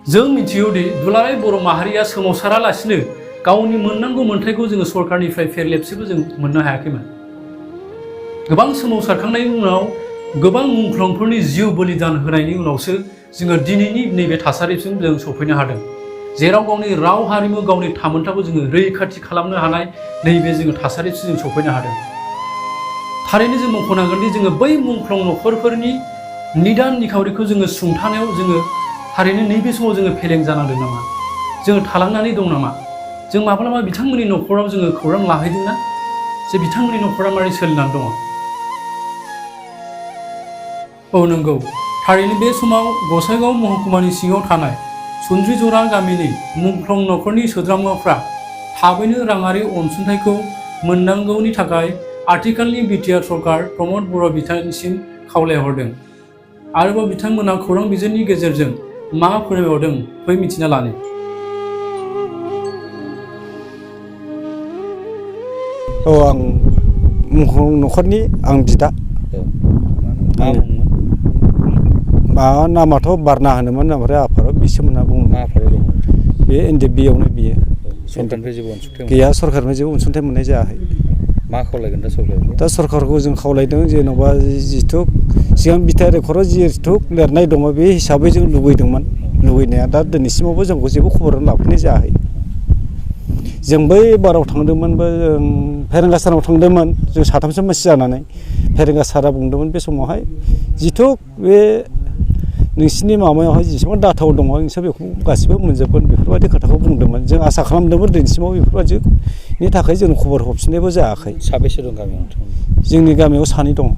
जों मिथियोदि दुलाराय बर' माहारिया सोमावसारालासिनो गावनि मोननांगौ मोन्थायखौ जोङो सरकारनिफ्राय फेरलेबसेबो जों मोननो हायाखैमोन। गोबां सोमावसारखांनायनि उनाव गोबां मुंख्लंफोरनि जिउ बलिदान होनायनि उनावसो जोङो दिनैनि नैबे थासारिसिम जों सफैनो हादों, जेराव गावनि राव हारिमु गावनि थामोन्थाखौ जोङो रैखाथि खालामनो हानाय नैबे जोङो थासारिसिम जों सफैनो हादों। थारैनो जों मख'नांगोनदि जोङो बै मुंख्लं नखरफोरनि निदान निखावरिखौ जोङो सुंथानायाव जोङो थारैनो नैबे समाव जोङो फेलें जानांदों नामा, जोङो थालांनानै दं नामा, जों माब्लाबा बिथांमोननि नखराव जोङो खौरां लाहैदोंना जे बिथांमोननि नखरा मारै सोलिनानै दङ। औ नंगौ, थारैनो बे समाव गसाइगाव महकुमानि सिङाव थानाय सुन्द्रिजरा गामिनि मुंख्लं नखरनि सोद्रोमाफ्रा थाबैनो राङारि अनसुंथाइखौ मोननांगौनि थाखाय आथिखालनि बिटिआर सरकार प्रमद बर' बिथांनिसिम खावलायहरदों। आरोबाव बिथांमोना खौरां बिजोंनि गेजेरजों मा फोरमायहरदों फै मिथिना लानो। औ, आं मुंख्लं नखरनि आं बिदा। माबा नामाथ' बारना होनोमोन, ओमफ्राय आफादाव बिसोम होनना बुङो। मा आफादाव दङ? बे NDB-आवनो बियो। सरकारनिफ्राय जेबो अनसुंथाइ गैया, सरकारनिफ्राय जेबो अनसुंथाइ मोननाय जायाखै। मा खावलायगोन दा सरकारखौ? दा सरकारखौ जों खावलायदों, जेन'बा जिथु सिगां बिटिआर रेकर्डआव जिथु लिरनाय दङ बे हिसाबै जों लुबैदोंमोन। लुबैनाया दा दिनैसिमावबो जोंखौ जेबो खबर लाफैनाय जायाखै। जों बै बाराव थांदोंमोनबो, जों फेरेंगा साराव थांदोंमोन, जों साथामसो मानसि जानानै। फेरेंगा सारा बुंदोंमोन बे समावहाय जिथु बे नोंसिनि माबायावहाय जेसेबां डाटाव दङ नोंसोर बेखौ गासिबो मोनजोबगोन, बेफोरबायदि खोथाखौ बुंदोंमोन। जों आसा खालामदोंमोन दिनैसिमाव बेफोरबायदिनि थाखाय जों खबर हरफिननायबो जायाखै। साबेसे दं गामियाव? जोंनि गामियाव सानै दङ।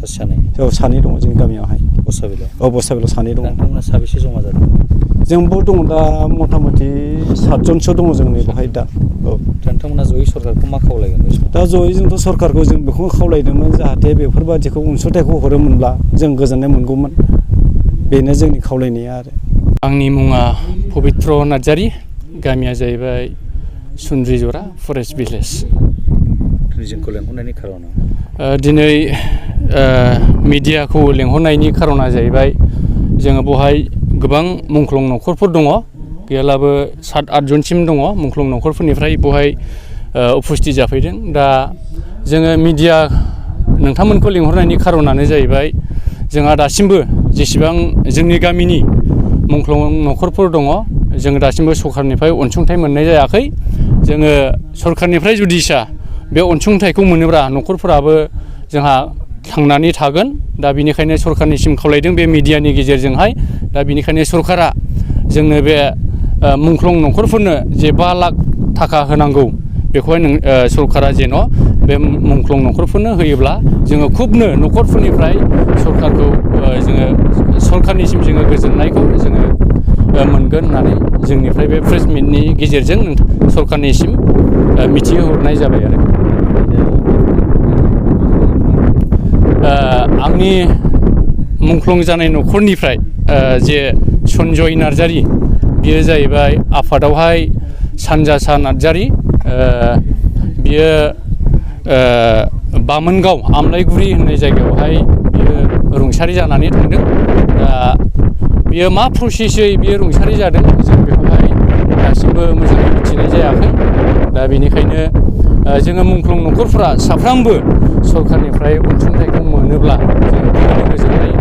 सानै? औ, सानै दङ जोंनि गामियावहाय। बसाबिलाव? औ, बसाबिलाव सानै दङ। नोंथांमोना साबेसे जमा जादों? जोंबो दङ दा मथा मथि 7 जनसो दङ जोंनि बेवहाय दा। औ, नोंथांमोना जयै सरकारखौ मा खावलायगोन बे समाव? दा जयै जोंथ' सरकारखौ जों बेखौनो खावलायदोंमोन, जाहाथे बेफोरबादिखौ अनसुंथाइखौ हरोमोनब्ला जों गोजोननाय मोनगौमोन। बेनो जोंनि खावलायनाया आरो। आंनि मुङा पबित्र नार्जारि, गामिया जाहैबाय सुन्द्रिजरा फरेस्ट भिलेज। जोंखौ लेंहरनायनि खार'ना? दिनै मिडियाखौ लेंहरनायनि खार'ना जाहैबाय जोङो बेवहाय गोबां मुंख्लं नखरफोर दङ, गैयाब्लाबो 7-8 जनसिम दङ मुंख्लं नखरफोरनिफ्राय बेवहाय उपस्थित जाफैदों। दा जोङो मिडिया नोंथांमोनखौ लेंहरनायनि खार'नानो जाहैबाय जोंहा दासिमबो जेसेबां जोंनि गामिनि मुंख्लं नखरफोर दङ, जोङो दासिमबो सरकारनिफ्राय अनसुंथाइ मोननाय जायाखै। जोङो सरकारनिफ्राय जुदिसा बे अनसुंथाइखौ मोनोब्ला नखरफोराबो जोंहा थांनानै थागोन। दा बेनिखायनो सरकारनिसिम खावलायदों बे मिडियानि गेजेरजोंहाय। दा बेनिखायनो सरकारा जोंनो बे मुंख्लं नखरफोरनो जे 5 लाख थाखा होनांगौ, बेखौहाय सरकारा जेन' बे मुंख्लं नखरफोरनो होयोब्ला जोङो खुबनो नखरफोरनिफ्राय सरकारखौ जोङो सरकारनिसिम जोङो गोजोननायखौ जोङो मोनगोन होननानै जोंनिफ्राय बे प्रेस मिटनि गेजेरजों सरकारनिसिम मिथिहोहरनाय जाबाय आरो। आंनि मुंख्लं जानाय नखरनिफ्राय जे सन्जय नार्जारि, बियो जाहैबाय आफादावहाय सानजासा नार्जारि। बियो बामोनगाव आमलायगुरि होननाय जायगायावहाय बियो रुंसारि जानानै थांदों। दा बियो मा प्रसेसै बियो रुंसारि जादों जों बेखौहाय दासिमबो मोजाङै मिथिनाय जायाखै। दा बेनिखायनो जोङो मुंख्लं नखरफोरा साफ्रोमबो सरकारनिफ्राय अनसुंथाइखौ मोनोब्ला जों गोजोननाय